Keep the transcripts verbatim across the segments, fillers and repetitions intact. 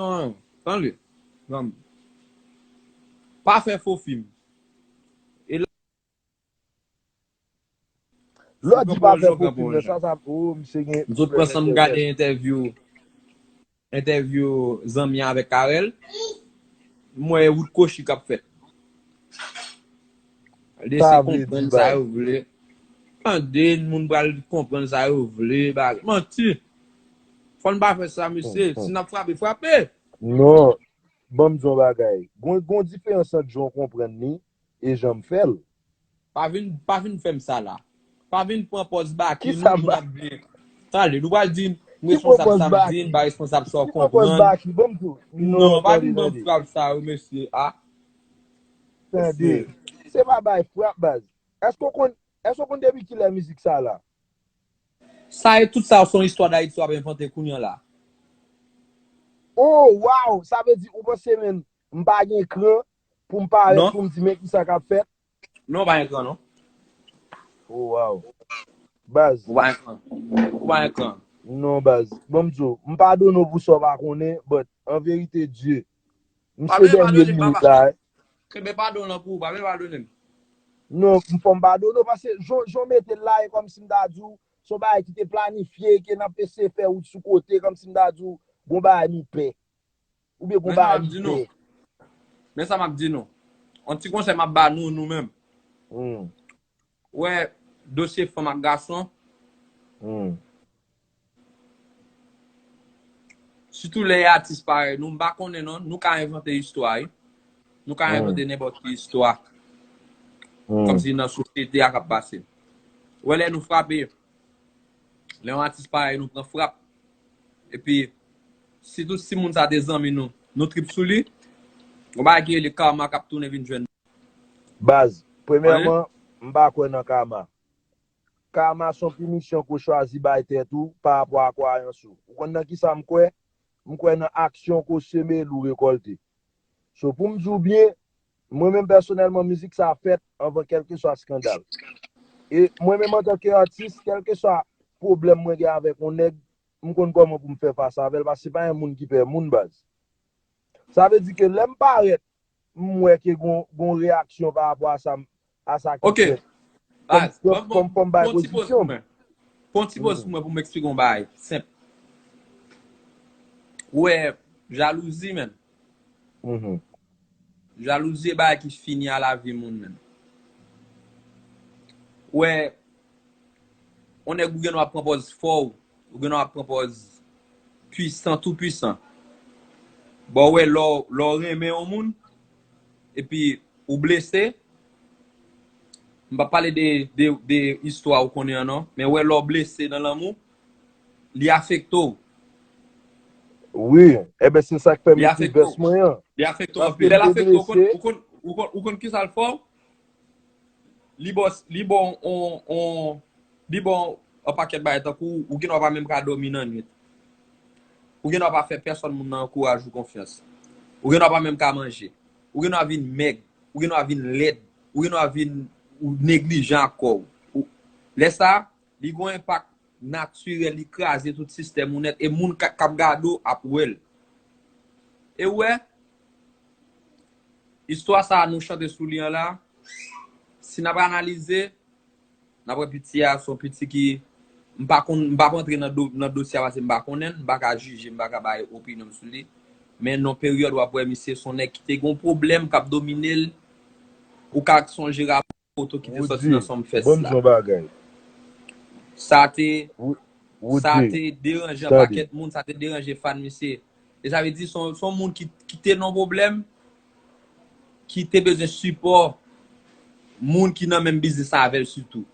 Non, tande. Zanmi. Pa fè fo fim. E la, Lè w di pa fè fo fim nan, sa, sa, oh, misye gen M sot pran san m gade entèvyou, entèvyou zanmi avèk Carel. M wè wout kochi k ap fèt. Lese konprann sa yo vle. Tande, moun pral konprann sa yo vle. Bagay. Manti. Fò n pa fè sa, mesye. Si n ap frape, frape. Non. Ban m di yon bagay. Gon, gon diferans ant jan w konprann li e jan m fè l. Pa vin, pa vin fè m sa la. Pa vin pran pòz Baki, nou moun ap byen. Tande, nou pral di m responsab sa m di, m pa responsab sa w konprann. Baki, ban m di w. Non, pa vin ban m frap sa yo, mesye. Ah. Tande. Se pa bay frap, baz. Èske w konn, èske w konn depi kilè mizik sa la? Sa e tout sa se yon istwa Dayiti w ap envante kounye a la. Oh, wow! Sa vle di ou panse men m pa gen kran pou m parèt pou m di men kisa k ap fèt? Non, ou pa gen kran non. Oh, wow. Baz. Ou pa gen kran. Ou pa gen kran. Non, baz. Ban m di w, m padone w pou sa w pa konnen, but an verite Dye, m se dènye minit la. Kenbe padon lan pou ou, pa vle padone m. Non, m fò m padone w, paske jan, jan w mete l la, e kòmsi m ta di w, se yon bagay ki te planifye, ke n ap eseye fè wout sou kote, kòmsi m ta di w, gon bagay nou pè. Oubyen gon bagay nou pè. Men sa m ap di nou. Yon ti konsèy m ap ba nou, nou menm. Ou wè, dosye fanm ak gason, sitou lè e atis parèy nou, m pa konnen non, nou ka envante istwa, wi. Nou ka envante nenpòt ki istwa. Kòmsi nan sosyete a k ap pase. Ou wè lè nou frape, lè yon atis parèy nou pran frap, epi sitou si moun sa te zanmi nou, nou trip sou li, gon bagay ki rele karma k ap tounen vin jwenn nou. Baz, premyèman, m pa kwè nan karma. Karma se yon pinisyon ke w chwazi bay tèt ou pa rapò a kwayans ou. Ou konn nan kisa m kwè? M kwè nan aksyon ke w seme l ou rekòlte. So, pou m di w byen, mwen menm pèsonèlman, mizik sa fèt anvan kèlkeswa eskandal. E mwen menm antanke atis, kèlkeswa pwoblèm mwen gen avèk yon nèg, m konn kòman pou m fè fas avè l, paske se pa yon moun ki pè moun, baz. Sa vle di ke lè m parèt, m wè ke gon, gon reyaksyon pa rapò a sa, a sa ki fèt. Baz, fò m bay pozisyon m. Pran ti poz pou mwen pou m eksplike yon bagay senp. Ou wè, jalouzi, menn. Jalouzi e bagay ki fini a lavi moun, menn. Ou wè, yon nèg ou gen dwa pran pòz fò, ou gen dwa pran pòz pwisan, tou pwisan. Bon, ou wè, lè w, lè w renmen yon moun, epi ou blese, m p ap pale de, de, de istwa ou konnen an non, men ou wè lè w blese nan lanmou, li afekte w. Wi, enben se sa k fè m ekri vès mwen an. Li afekte w anpil. Lè l afekte w, ou konn, ou konn, ou konn, ou konn kisa l fè w? Li ba w, li ba w on, on, li ba w on pakèt bagay tankou ou gen dwa pa menm ka dòmi nan nwit. Ou gen dwa pa fè pèsòn moun nan ankouraj ou konfyans. Ou gen dwa pa menm ka manje. Ou gen dwa vin mèg. Ou gen dwa vin lèd. Ou gen dwa vin ou neglijan ak kò w. Lè sa, li gen yon enpak natirèl, li kraze tout sistèm ou nèt, e moun k ap gade w ap wè l. E ou wè, istwa sa a nou chante sou li an la, si n ap analize, n ap wè piti a se yon piti ki, m pa konn, m p ap antre nan do, nan dosye a paske m pa konnen l, m pa ka jije, m pa ka bay opinyon m sou li. Men nan peryòd w ap wè misye se yon nèg ki te gen yon pwoblèm k ap domine l, ou ka sonje rapò foto ki te sòti nan Sumfest la. Sa te, sa te deranje yon pakèt moun, sa te deranje fan misye. E sa vle di se yon, se yon moun ki, ki te nan pwoblèm, ki te bezwen sipò moun ki nan menm biznis avè l sitou.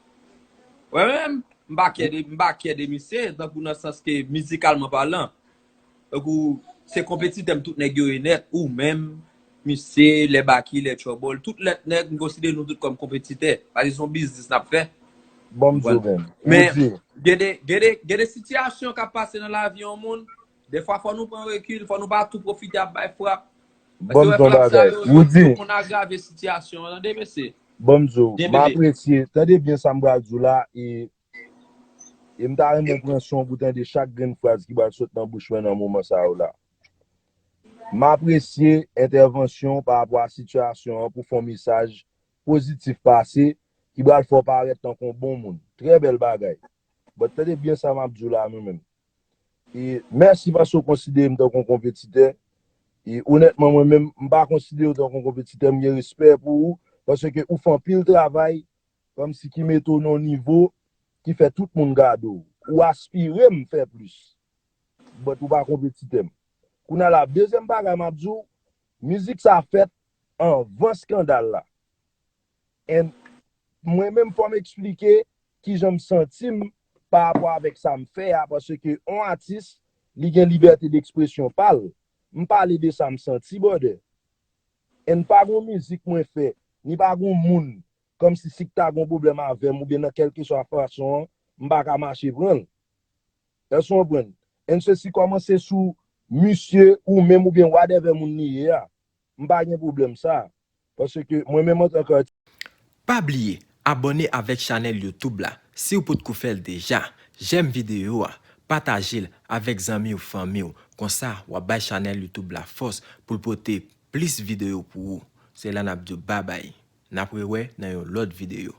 Mwen menm, m pa kyè de, m pa kyè de misye, tankou nan sans ke mizikalman palan. Tankou, se konpetitè m tout nèg yo ye nèt, ou menm, misye, lè Baky, lè Trouble, tout lòt nèg, m konsidere nou tout kòm konpetitè. Paske se yon biznis n ap fè. Ban m di w menm. Men, gen de, gen de, gen de sitiyasyon k ap pase nan lavi yon moun, dèfwa fò nou pran rekil, fò nou pa tou pwofite ap bay frap. Paske wè frap sa yo, yo konn agrave sitiyasyon an, tande, mesye. Ban m di w, m apresye, tande byen sa m pral di w la, e, e m ta renmen pran son pou tande chak grenn fraz ki pral sot nan bouch mwen nan moman sa yo la. M apresye entèvansyon w pa rapò a sitiyasyon an pou fè yon mesaj pozitif pase ki pral fè w parèt tankou yon bon moun. Trè bèl bagay. But tande byen sa m ap di w la mwen menm. E mèsi paske w konsidere m tankou yon konpetitè. E onètman mwen menm, m pa konsidere w tankou yon konpetitè, m gen respè pou ou, paske ou fè anpil travay, kòmsi ki mete w nan yon nivo ki fè tout moun gade w. Ou aspire m fè plis. But ou pa konpetitè m. Kounye a la, dezyèm bagay m ap di w, mizik sa fèt anvan eskandal la. And mwen menm fò m eksplike kijan m santi m pa rapò avèk sa m fè a, paske yon atis, li gen libète dekspresyon pa l. M pale de sa m santi, brother. And pa gon mizik mwen fè, ni pa gon moun, kòmsi si k ta gon pwoblèm avè m oubyen nan kèlkeswa fason an, m pa ka mache pran l. Èske w konprann? And sesi kòmanse sou misye ou menm oubyen whatever moun li ye a. M pa gen pwoblèm sa. Paske mwen menm antanke atis. Pa bliye abòne avèk chanèl YouTube la si w potko fè l deja. Jèm videyo a, pataje l avèk zanmi w, fanmi w. Konsa, w ap bay chanèl YouTube la fòs pou l pote plis videyo pou ou. Se la n ap di w babay. N ap rewè nan yon lòt videyo.